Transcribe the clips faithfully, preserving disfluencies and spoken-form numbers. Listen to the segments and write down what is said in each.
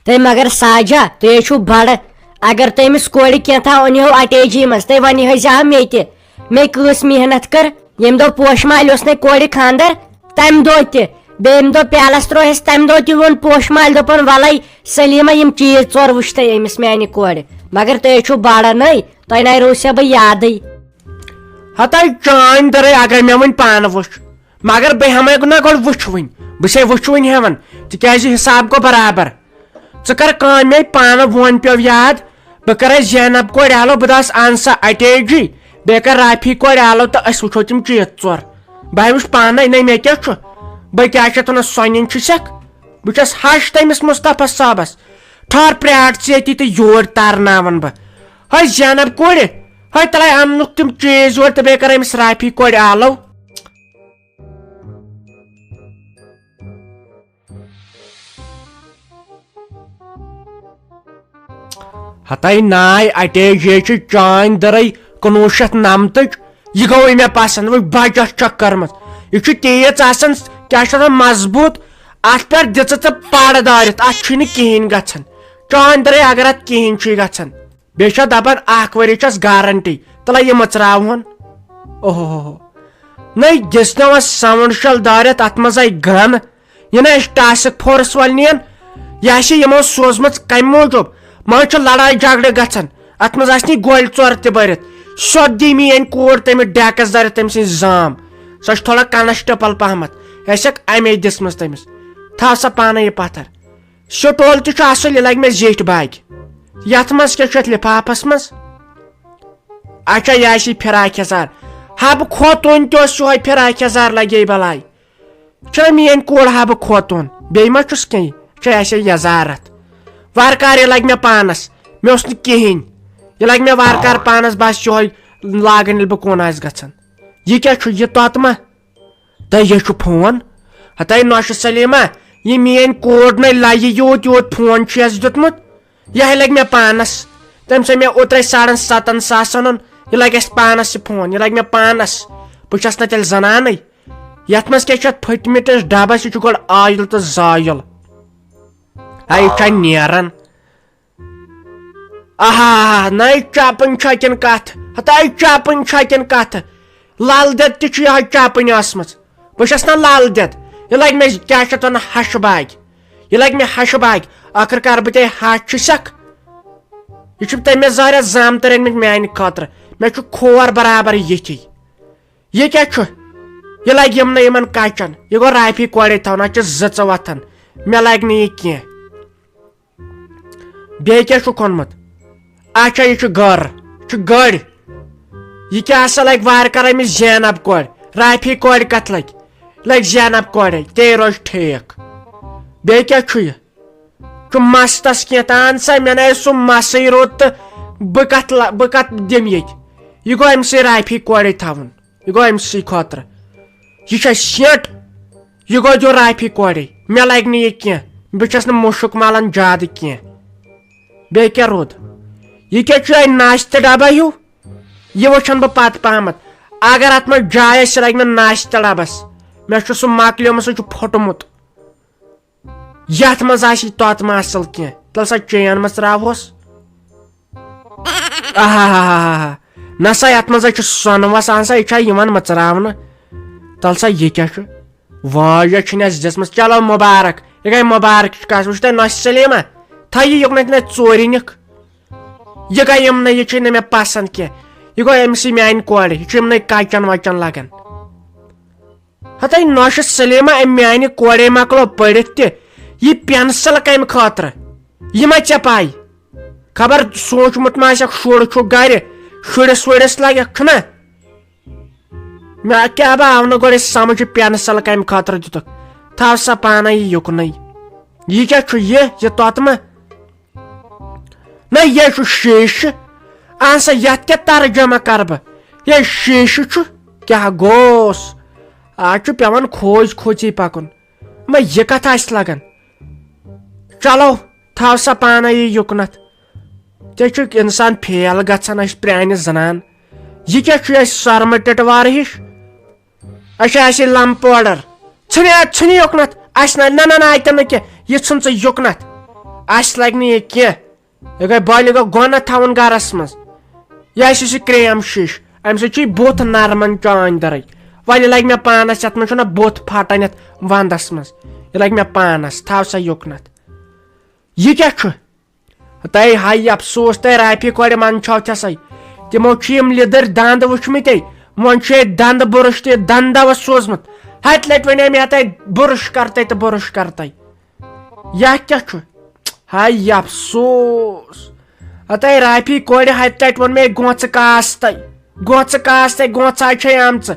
تُہۍ مگر ساجا، تُہۍ ہے چھِو بڑٕ۔ اگر تُہۍ أمِس کورِ کینٛہہ تھاو أنۍ ہو اٹیجی منٛز، تُہۍ ونہِ ہٲزِ ہا مےٚ تہِ۔ مےٚ کۭژ محنت کٔر، ییٚمہِ دۄہ پوشہٕ مالہِ اوس نَے کورِ خانٛدر، تَمہِ دۄہ تہِ۔ بیٚیہِ ییٚمہِ دۄہ پیالس ترٛووہس، تَمہِ دۄہ تہِ ووٚن پوشہٕ مالہِ، دوٚپُن، "وَلَے سلیمہ، یِم چیٖز ژور وٕچھ تَے أمِس میانہِ کورِ۔ مگر تُہۍ ہے چھِو بڑٕ نٔے، تۄہہِ نَے روٗزِو بہٕ یادٕے۔" ہتاے چٲنۍ دٔرٕے، اگر مےٚ وۄنۍ پانہٕ وٕچھ، مگر بہٕ ہٮ۪مے نہ گۄڈٕ وٕچھوٕنۍ، بہٕ چھے وٕچھوٕنۍ ہٮ۪وان، تِکیازِ حساب گوٚو برابر۔ ژٕ کر کٲم، مےٚ پانہٕ وۄن پیوٚو یاد، بہٕ کرے زینب کورِ آلو، بہٕ دس اہن سا اٹیجی، بیٚیہِ کر رافی کورِ آلو تہٕ أسۍ وٕچھو تِم چیٖز ژور۔ بہٕ وٕچھ پانے، نَے مےٚ کیٛاہ چھُ؟ بہٕ کیٛاہ چھِ اَتھ وَنان، سۄنٮ۪ن چھُ سٮ۪کھ؟ بہٕ چھَس ہَش تٔمِس مصطفیٰ صٲبَس۔ ٹھہر پرٛار ژٕ ییٚتی تہٕ یور تارناوَن بہٕ۔ ہے زینب کورِ، ہے تَلَے اَننُکھ تِم چیٖز یور تہٕ بیٚیہِ کر أمِس رافی کورِ آلو۔ ہتاے ناے اٹیج، یے چھِ چٲنۍ دٔرے کُنوُہ شیٚتھ نَمتٕچ۔ یہِ گوٚوٕے مےٚ پسنٛد، وۄنۍ بجٹ چھکھ کٔرمٕژ۔ یہِ چھُ تیز آسان، کیٛاہ چھُ آسان، مضبوٗط۔ اتھ پٮ۪ٹھ دِژٕ ژٕ پڑ دٲرِتھ، اتھ چھُے نہٕ کِہیٖنۍ گژھان۔ چٲنۍ دٔرے اگر اتھ کِہیٖنۍ چھُے گژھان۔ بیٚیہِ چھا دپان اکھ ؤری چھس گارنٹی، تلے یہِ مٕژراوہون۔ اوہو۔ نٔے دِژنوس ساوُنڈ شل دٲرِتھ، اتھ منٛز آیہِ گن۔ یہِ نہ اَسہِ ٹاسک فورس وٲلۍ نِین، یہِ آسہِ یِمو سوٗزمٕژ کمہِ موٗجوٗب؟ منٛز چھُ لڑایہِ جھگڑٕ گژھان، اتھ منٛز آسہِ نہٕ گۄلۍ ژور تہِ بٔرِتھ۔ سیوٚد دی میٲنۍ کوٗر تٔمِس ڈیکس دٲرِتھ تٔمۍ سٕنٛز زام۔ سۄ چھِ تھوڑا کنسٹیبل پہمتھ، یہِ آسٮ۪کھ امے دِژمٕژ تٔمِس۔ تھاو سا پانے یہِ پتھر۔ سٹول تہِ چھُ اصل، یہِ لگہِ مےٚ زیٹھۍ باگہِ۔ یتھ منٛز کیٛاہ چھُ یتھ لفافس منٛز؟ اچھا، یہِ آسہِ فراق یزار۔ حبہٕ کھۄتُن تہِ اوس یِہوے فراق یزار لگے بلاے۔ چھا میٲنۍ کوٗر حبہٕ کھۄتُن؟ بیٚیہِ ما چھُس کینٛہہ؟ چھا اَسہِ یزارت؟ وارٕ کارٕ یہِ لگہِ مےٚ پانس، مےٚ اوس نہٕ کِہیٖنۍ۔ یہِ لگہِ مےٚ وارٕ کارٕ پانس، بس یِہوے لاگان ییٚلہِ بہٕ کُن آسہِ گژھان۔ یہِ کیٛاہ چھُ؟ یہِ توتہٕ ما؟ تۄہہِ یہِ چھُ فون؟ ہتاے نوشہِ سلیمہ، یہِ میٲنۍ کوٗر نَے لَیہِ یوٗت یوٗت فون چھُ یَس دیُتمُت۔ یہِ ہے لَگہِ مےٚ پانَس۔ تٔمۍ سا مےٚ اوترَے ساڑَن سَتَن ساسَن اوٚن۔ یہِ لَگہِ اَسہِ پانَس یہِ فون، یہِ لَگہِ مےٚ پانَس۔ بہٕ چھَس نہ تیٚلہِ زَنانٕے۔ یَتھ منٛز کیٛاہ چھُ اَتھ پھٔٹمٕتِس ڈَبَس؟ یہِ چھُ گۄڈٕ آیِل تہٕ زایِل۔ ہے، یہِ چھا نیران؟ آہا، نَے چاپٕنۍ چھا کِنہٕ کَتھ؟ ہتاے چاپٕنۍ چھا کِنہٕ کَتھ؟ لل دٮ۪د تہِ چھُ یِہوٚے چاپٕنۍ ٲسمٕژ۔ بہٕ چھَس نہ لل دٮ۪د۔ یہِ لَگہِ مےٚ کیٛاہ چھِ اَتھ وَنان، ہَشہٕ باگہِ۔ یہِ لَگہِ مےٚ ہَشہٕ باگہِ۔ ٲخٕر کار بہٕ تہِ ہَش چھُسَکھ۔ یہِ چھُ تٔمۍ مےٚ زاریا زامتٕرۍ أنۍمٕتۍ میٛانہِ خٲطرٕ۔ مےٚ چھُ کھور برابر ییٚتھی۔ یہِ کیٛاہ چھُ؟ یہِ لَگہِ یِمنٕے یِمَن کَچَن۔ یہِ گوٚو رافی کورے تھاوُن، اَتھ چھِ زٕژٕ وۄتھان۔ مےٚ لَگہِ نہٕ یہِ کینٛہہ۔ بیٚیہِ کیٛاہ چھُکھ اوٚنمُت؟ اچھا، یہِ چھُ گٔر، یہِ چھُ گٔر۔ یہِ کیٛاہ سا لگہِ وارٕ کارٕ أمِس زینب کورِ؟ رافی کورِ کتھ لگہِ؟ لگہِ زینب کورے، تے روزِ ٹھیٖک۔ بیٚیہِ کیٛاہ چھُ یہِ؟ چھُ مستس کینٛہہ تان سا، مےٚ نَے سُہ مسٕے روٚت تہٕ بہٕ کتھ لا-، بہٕ کتھ دِمہٕ ییٚتہِ؟ یہِ گوٚو أمِسٕے رافی کورے تھاوُن۔ یہِ گوٚو أمۍ سٕے خٲطرٕ۔ یہِ چھےٚ سیٚٹ۔ یہِ گوٚو دیُن رافی کورے۔ مےٚ لگہِ نہٕ یہِ کینٛہہ۔ بہٕ چھَس نہٕ مُشُک ملان زیادٕ کینٛہہ۔ بیٚیہِ کیٛاہ روٗد؟ یہِ کیٛاہ چھُ اَتہِ ناشتہٕ ڈبہ ہیوٗ؟ یہِ وٕچھَن بہٕ پتہٕ پہمتھ۔ اگر اَتھ منٛز جاے آسہِ، یہِ لگہِ مےٚ ناشتہٕ ڈبس۔ مےٚ چھُ سُہ مۄکلیومُت، سُہ چھُ پھوٚٹمُت۔ یتھ منٛز آسہِ توتہِ ما اصل کینٛہہ، تیٚلہِ سا چین منٛز تراوہوس۔ آہا، نہ سا، یتھ منٛز ہا چھُ سۄنہٕ وس آسان سا، یہِ چھا یِوان مٕژراونہٕ؟ تیٚلہِ سا یہِ کیٛاہ چھُ؟ واج چھُنہٕ اَسہِ دِژمٕژ۔ چلو مبارک، یہِ گٔے مبارک کہِ کتھ۔ وٕچھ تۄہہِ نۄشہِ سلیمہ، تھٲیِو یُکنتھ نہ ژورِ نِکھ۔ یہِ گٔے یِمنٕے، یہِ چھُے نہٕ مےٚ پسند کینٛہہ۔ یہِ گوٚو أمۍ سٕے میانہِ کورِ، یہِ چھُ یِمنٕے کچن وچن لگان۔ ہتاے نوشہِ سلیمہ، أمۍ میانہِ کورے مۄکلو پٔرِتھ تہِ۔ یہِ پینسل کمہِ خٲطرٕ؟ یہِ ما ژےٚ پاے؟ خبر سوٗنچمُت ما آسٮ۪کھ شُر چھُ گرِ، شُرِس وُرِس لگٮ۪کھ چھُنہ؟ مےٚ کیٛاہ بہٕ آو نہٕ گۄڈٕ سمجھ، یہِ پینسل کمہِ خٲطرٕ دِتُکھ؟ تھاو سا پانے یہِ یُکنُے۔ یہِ کیٛاہ چھُ یہِ، یہِ توتہٕ ما؟ نہ، یہِ چھُ شیٖشہٕ۔ اہن سا، یتھ کیٛاہ ترجمہ کرٕ بہٕ؟ یہِ شیٖشہٕ چھُ، کیٛاہ گوٚوس؟ آز چھُ پٮ۪وان کھوژ کھوژی پکُن۔ مہ، یہِ کتھ آسہِ لگان؟ چلو، تھاو سا پانے یہِ یُکنتھ۔ ژےٚ چھُکھ انسان فیل گژھان، أسۍ پرٛانہِ زنان۔ یہِ کیٛاہ چھُ اَسہِ سۄرمہٕ ٹِٹوارٕ ہِش؟ اچھا، اَسہِ لمب پاوڈر۔ ژھٕنہِ، ژھٕنہِ یُکنتھ۔ اَسہِ نہ، نہ، نہ، نہ، اَتہِ نہٕ کینٛہہ۔ یہِ ژھٕن ژٕ یُکنتھ۔ اَسہِ لَگہِ نہٕ یہِ کینٛہہ۔ یہِ گٔے بٔلۍ، یہِ گوٚو گۄناہ تھاوُن گَرَس منٛز۔ یہِ آسہِ سُہ کرٛیم شیٖشہٕ، اَمہِ سۭتۍ چھُ یہِ بُتھ نَرمان چانٛدِ دَرٕے۔ وۄنۍ لَگہِ مےٚ پانَس، یَتھ منٛز چھُنہ بُتھ پھَٹان یَتھ وَنٛدَس منٛز۔ یہِ لَگہِ مےٚ پانَس، تھاو سا یُکنَتھ۔ یہِ کیٛاہ چھُ؟ تۄہہِ ہاے افسوس، تۄہہِ رافی کورِ منٛدچھو چھسے۔ تِمو چھِ یِم لیٚدٕرۍ دنٛد وٕچھمٕتۍ۔ وۄنۍ چھُ ییٚتہِ دنٛدٕ بُرُش تہِ دنٛدٕ دوا سوٗزمُت۔ ہتہِ لٹہِ ونے مےٚ تۄہہِ بُرُش کرتَے تہٕ بُرُش کرتَے۔ یتھ کیٛاہ چھُ؟ ہاے افسوس۔ ہتَے رافی کورِ ہتہِ لٹہِ ووٚن مےٚ، گونٛژٕ کاس تَے۔ گونٛژٕ کاس تَے، گونٛژٕ آے چھے آمژٕ۔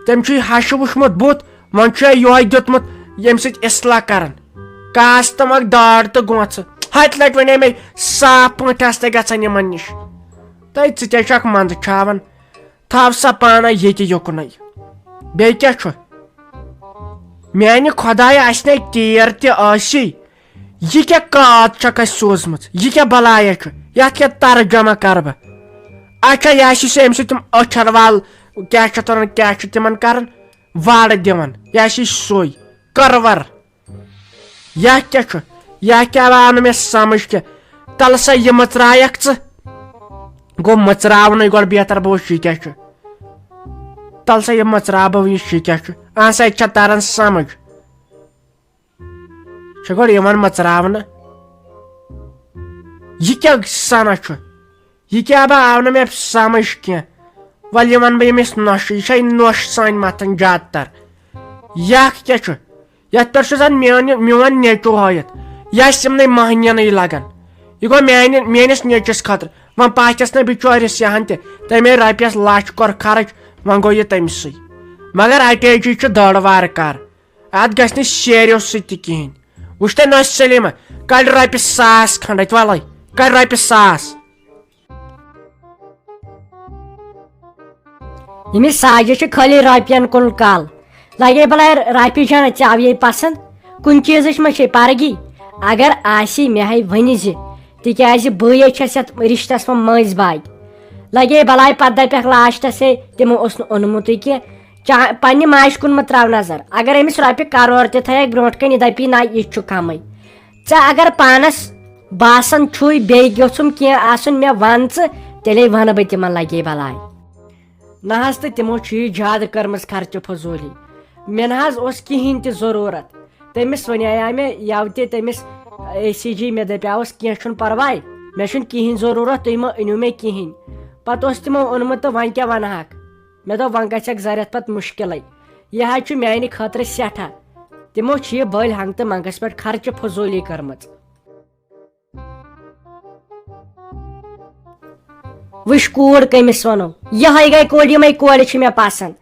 تٔمۍ چھُے ہشہِ وٕچھمُت بُتھ، وۄنۍ چھُ یِہوٚے دیُتمُت ییٚمہِ سۭتۍ اصلاح کران۔ کاس تہٕ مۄکھ داڑ تہٕ گونٛژٕ۔ ہتہِ لٹہِ ونے مےٚ، صاف پٲٹھۍ آسہٕ تۄہہِ گژھان یِمن نِش۔ تہٕ ژٕ تہِ چھکھ منٛدٕ چھاوان۔ تھاو سا پانہ ییٚتہِ یُکنُے۔ بیٚیہِ کیٛاہ چھُ؟ میانہِ خۄدایہِ، آسہِ نے تیر تہِ ٲسی۔ یہِ کیٛاہ کاد چھکھ اَسہِ سوٗزمٕژ؟ یہِ کیٛاہ بلایا چھُ؟ یتھ کیٛاہ ترجمہ کرٕ بہٕ؟ اچھا، یہِ آسہِ سُہ، أمۍ سۭتۍ تِم أچھر وال، کیٛاہ چھِ اتھ ونان، کیٛاہ چھِ تِمن کران؟ وارٕ دِوان۔ یہِ آسہِ سُے کٔروَر۔ یتھ کیٛاہ چھُ؟ یتھ کیٛاہ آو نہٕ مےٚ سمجھ کینٛہہ۔ تلہٕ سا یہِ مٕژراوکھ ژٕ۔ گوٚو مٕژراونٕے گۄڈٕ بہتر، بہٕ وٕچھِ یہِ کیٛاہ چھُ۔ تلہٕ سا یہِ مٕژراو بہٕ وٕچھِ یہِ کیٛاہ چھُ۔ اہن سا، یہِ چھا تران سمجھ؟ چھُ گۄڈٕ یِوان مٕژراونہٕ۔ یہِ کیٛاہ سنا چھُ؟ یہِ کیٛاہ بہٕ آو نہٕ مےٚ سمجھ کینٛہہ۔ وۄلہٕ یہِ ونہٕ بہٕ ییٚمِس نۄشہِ، یہِ چھےٚ نۄش سانہِ متھان زیادٕ تر۔ یہِ اکھ کیٛاہ چھُ؟ یتھ پٮ۪ٹھ چھُ زن میٲنہِ، میون نیٚچو ہٲیِتھ۔ یہِ آسہِ یِمنٕے مہنِینٕے لگان۔ یہِ گوٚو میانہِ، میٲنِس نیٚچوِس خٲطرٕ۔ وۄنۍ پاچھس نہ بچٲرِس یہن تہِ۔ تٔمۍ رۄپیس لچھ کوٚر خرٕچ، وۄنۍ گوٚو یہِ تٔمۍ سٕے۔ مگر اٹیچی چھُ دٲر وارٕ کار۔ اتھ گژھِ نہٕ شیریو سۭتۍ تہِ کِہینۍ۔ وٕچھ تۄہہِ نۄشہِ سلیمہ، کڑِ رۄپیہِ ساس کھنڈ اتہِ، ولے کڑِ رۄپیہِ ساس۔ ییٚمِس ساجہِ چھِ خٲلی رۄپین کُن کل۔ لگے بلاے رافی جان، ژےٚ آویے پسند؟ کُنہِ چیٖزٕچ ما چھے پرگی؟ اگر آسی، مےٚ ہے ؤنہِ زِ، تِکیازِ بٕے چھس یتھ رشتس منٛز مٔنٛزۍ باگ۔ لگے بلاے، پتہٕ دپکھ لاسٹس، ہے، تِمو اوس نہٕ اوٚنمُتٕے کینٛہہ۔ چا-، پننہِ ماجہِ کُن مہ تراو نظر۔ اگر أمِس رۄپیہِ کرور تہِ تھایکھ برونٛٹھ کنہِ، یہِ دپی، نہ، یہِ چھُ کمٕے۔ ژےٚ اگر پانس باسان چھُے بیٚیہِ گوٚژھُم کینٛہہ آسُن، مےٚ ون ژٕ، تیٚلے ونہٕ بہٕ تِمن، لگے بلاے۔ نہ حظ، تہٕ تِمو چھُ یہِ زیادٕ کٔرمٕژ خرچہٕ فضوٗلی۔ مےٚ نہ حظ اوس کِہینۍ تہِ ضروٗرت۔ تٔمِس وَنیٛایا مےٚ یَوٕ تہِ تٔمِس اے سی جی، مےٚ دَپیٛاوُس، "کینٛہہ چھُنہٕ پَرواے، مےٚ چھُنہٕ کِہیٖنۍ ضروٗرت، تُہۍ مہ أنِو مےٚ کِہیٖنۍ۔" پَتہٕ اوس تِمو اوٚنمُت تہٕ وۄنۍ کیٛاہ وَنہٕ ہاکھ؟ مےٚ دوٚپ، وۄنۍ گژھٮ۪کھ زَرٮ۪تھ پَتہٕ مُشکِلٕے۔ یہِ حظ چھُ میٛانہِ خٲطرٕ سٮ۪ٹھاہ۔ تِمو چھِ یہِ بٔلۍ ہنٛگتہٕ منٛگَس پٮ۪ٹھ خرچہٕ فضوٗلی کٔرمٕژ۔ وٕچھ کوٗر کٔمِس وَنو، یِہوٚے گٔے کوٗر، یِمَے کورِ چھِ مےٚ پَسنٛد۔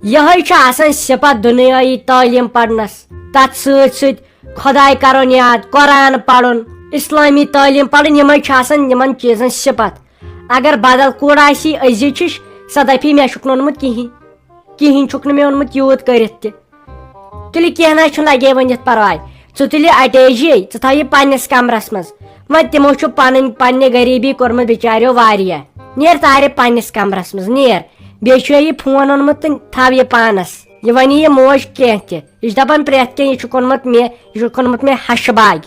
یِہوٚے چھُ آسان صِفت دُنیٲیی تعلیٖم پَرنَس، تَتھ سۭتۍ سۭتۍ خۄداے کَرُن یاد، قرآن پَرُن، اِسلٲمی تعلیٖم پَرٕنۍ، یِمَے چھِ آسان یِمَن چیٖزَن صِفت۔ اگر بدل کوٗر آسی أزِچ ہِش، سۄ دَپہِ، "مےٚ چھُکھ نہٕ اوٚنمُت کِہیٖنۍ، کِہیٖنۍ چھُکھ نہٕ مےٚ اوٚنمُت یوٗت کٔرِتھ تہِ۔" تُلہِ، کینٛہہ نہ چھُنہٕ، لگے ؤنِتھ پرواے۔ ژٕ تُلہِ اٹیچی، ژٕ تھاو یہِ پننِس کمرس منٛز۔ وۄنۍ تِمو چھُ پنٕنۍ، پننہِ غریٖبی کوٚرمُت بِچاریو واریاہ۔ نیر تارِ پننِس کمرس منٛز، نیر۔ بیٚیہِ چھُ یہِ فون اوٚنمُت تہٕ تھاو یہِ پانس۔ یہِ ونہِ یہِ موج کینٛہہ تہِ۔ یہِ چھِ دپان پرٛٮ۪تھ کینٛہہ، یہِ چھُکھ اوٚنمُت مےٚ، یہِ چھُکھ اوٚنمُت مےٚ ہشہِ باگہِ۔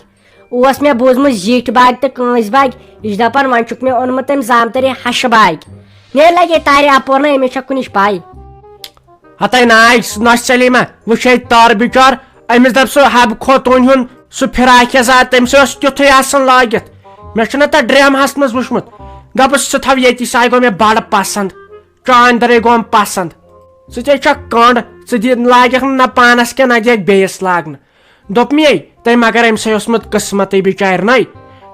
اوس مےٚ بوٗزمُت زِٹھۍ باگ تہٕ کٲنٛسہِ باگ۔ یہِ چھِ دپان وۄنۍ چھُکھ مےٚ اوٚنمُت تٔمۍ زامتٕرۍ ہشہِ باگہِ۔ نیر لگے تارِ اپور نہ، أمِس چھےٚ کُنِچ پاے۔ ہتے ناے، نۄش سلیمہ، وٕچھ ہے تار بِچار، أمِس دَپ سُہ حبہٕ خوتوٗنۍ ہُنٛد سُہ فراک یزار، تٔمِس اوس تیُتھُے آسان لٲگِتھ۔ مےٚ چھُنہ تَتھ ڈرٛیمہَس منٛز وٕچھمُت۔ دَپُس، "سُہ تھاو ییٚتی، سُہ ہاے گوٚو مےٚ بَڑٕ پَسنٛد۔ چانٛدِ دَرے گوٚوم پَسنٛد۔ ژٕ تے چھَکھ کٔنٛڈ، ژٕ دِ، لاگَکھ نہٕ نہ پانَس کینٛہہ، نہ دِیَکھ بیٚیِس لاگنہٕ۔" دوٚپ مے، "تٔمۍ مگر أمۍ سٕے اوسمُت قٕسمَتٕے بِچارِ نَے۔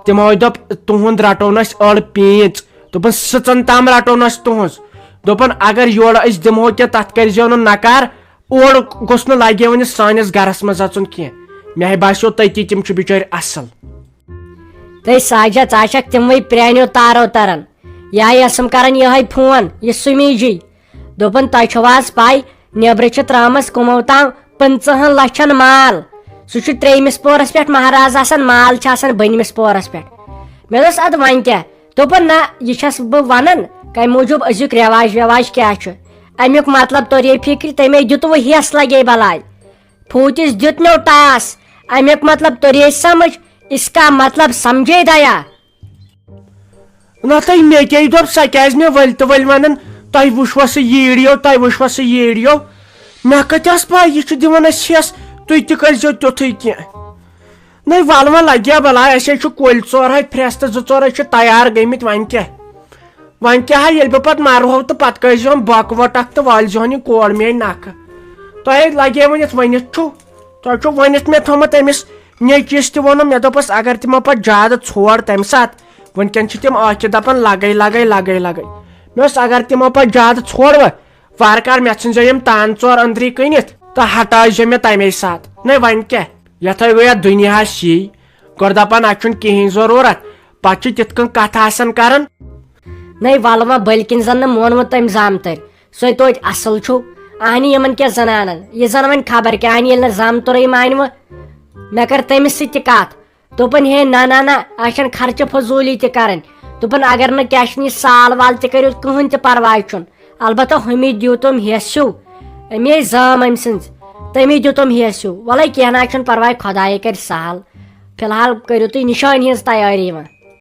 تِمو دوٚپ، 'تُہُنٛد رَٹو نہٕ أسۍ أڑ پیٖنٛژ۔'" دوٚپُن، "سٕژَن تام رَٹو نہٕ أسۍ تُہٕنٛز۔" دوٚپُن، "اگر یورٕ أسۍ دِمہو کینٛہہ، تَتھ کٔرۍزیو نہٕ نکار۔ اور گوٚژھ نہٕ لگہِ وۄنۍ سانِس گرس منٛز اژُن کینٛہہ۔" مےٚ ہے باسیو تٔتی تِم چھِ بِچٲرۍ اصل۔ تہٕ ساجہ، ژٕ چھکھ تِموٕے پرٛانیو تارو تران۔ یا ٲسٕم کران یِہوٚے فون، یہِ سُمیجی۔ دوٚپُن، "تۄہہِ چھو آز پَے، نیٚبرٕ چھِ ترٛٲمٕژ کٕمو تام پٕنٛژٕہن لچھن مال۔ سُہ چھُ ترٛیٚیمِس پورس پٮ۪ٹھ مہراز آسان، مال چھِ آسان بٔنمِس پورس پٮ۪ٹھ۔" مےٚ دوٚپُس، "اَدٕ وۄنۍ کیٛاہ؟" دوٚپُن، "نہ، یہِ چھَس بہٕ وَنان، کَمہِ موٗجوٗب أزیُک رٮ۪واج وٮ۪واج کیٛاہ چھُ۔ اَمیُک مطلب توٚرے فِکرِ، تَمے دیُتوٕ ہٮ۪س لَگے بَلاے۔ پھوٗتِس دیُت نیو ٹاس، اَمیُک مطلب توٚرے سَمٕجھ، اس کا مطلب سمجھے دیا؟ نہ تہٕ مےٚ کیٛاہ دوٚپ، سۄ کیٛازِ مےٚ ؤلۍ تہٕ ؤلۍ وَنان، "تۄہہِ وٕچھوا سُہ ییٖڈیو، تۄہہِ وٕچھوا سُہ ییٖڈیو؟" مےٚ کَتہِ ٲس پَے یہِ چھُ دِوان اَسہِ ہٮ۪س، تُہۍ تہِ کٔرۍزیو تیُتھُے کینٛہہ۔ نَے وَلہٕ وۄنۍ لَگہِ ہا بَلاے، اَسہِ ہے چھُ کُلۍ ژور ہَتھ پھرٛٮ۪س تہٕ زٕ ژور ہے چھِ تیار گٔمٕتۍ، وۄنۍ کیٛاہ؟ وۄنۍ کیٛاہ ہا، ییٚلہِ بہٕ پَتہٕ مَرٕ ہو تہٕ پَتہٕ کٔرۍزِہون بۄکہٕ وۄٹھ اَکھ تہٕ والزِہون یہِ کول میٛانہِ نَکھٕ۔ تۄہہِ لَگیو ؤنِتھ، ؤنِتھ چھُو، تۄہہِ چھُو ؤنِتھ مےٚ تھوٚمُت أمِس نیٚچوِس تہِ ووٚنُم، مےٚ دوٚپُس، اگر تِمو پَتہٕ زیادٕ ژھوڑ تَمہِ ساتہٕ، وٕنکٮ۪ن چھِ تِم أتھۍ دَپان، لَگَے، لَگَے، لَگَے، لَگَے۔ مےٚ اوس، اگر تِمو پَتہٕ زیادٕ ژھوڑ وۄنۍ، وارٕ کارٕ مےٚ ژھٕنزیو یِم تان ژور أنٛدری کٕنِتھ تہٕ ہٹٲیزیو مےٚ تَمے ساتہٕ۔ نَے وۄنۍ کیٛاہ؟ یَتھ ہے گوٚو یَتھ دُنیاہَس یی۔ گۄڈٕ دَپان، اَتہِ چھُنہٕ کِہیٖنۍ ضروٗرت، پَتہٕ چھِ تِتھ کٔنۍ کَتھٕ آسان کَران۔ نَے وَلہٕ وۄنۍ، بٔلکِن زَن نہٕ مونوٕ تٔمۍ زامتٕرۍ۔ سُے توتہِ اَصٕل چھُ۔ اَہنہِ یِمَن کیٛاہ زَنانَن؟ یہِ زَن وۄنۍ خبر کیٛاہ اَہنہِ، ییٚلہِ نہٕ زامتُرٕے مانہِ وۄنۍ۔ مےٚ کٔر تٔمِس سۭتۍ تہِ کَتھ۔ دوٚپُن، "ہے، نہ، نہ، نہ، اَسہِ چھَنہٕ خرچہٕ فضوٗلی تہِ کَرٕنۍ۔" دوٚپُن، "اگر نہٕ کیٛاہ چھُنہٕ یہِ سال وال تہِ کٔرِو، کٕہٕنۍ تہِ پَرواے چھُنہٕ۔ البتہ ہُمِس دِیِو تِم حِصہٕ ہیوٗ۔" أمۍ ہے زام أمۍ سٕنٛز، تٔمی دیُتُم حِصہٕ ہیوٗ۔ وَلَے کینٛہہ نہ حظ چھُنہٕ پَرواے، خۄدایے کَرِ سہل۔ فی الحال کٔرِو تُہۍ نِشٲنۍ ہِنٛز تیٲری وۄنۍ۔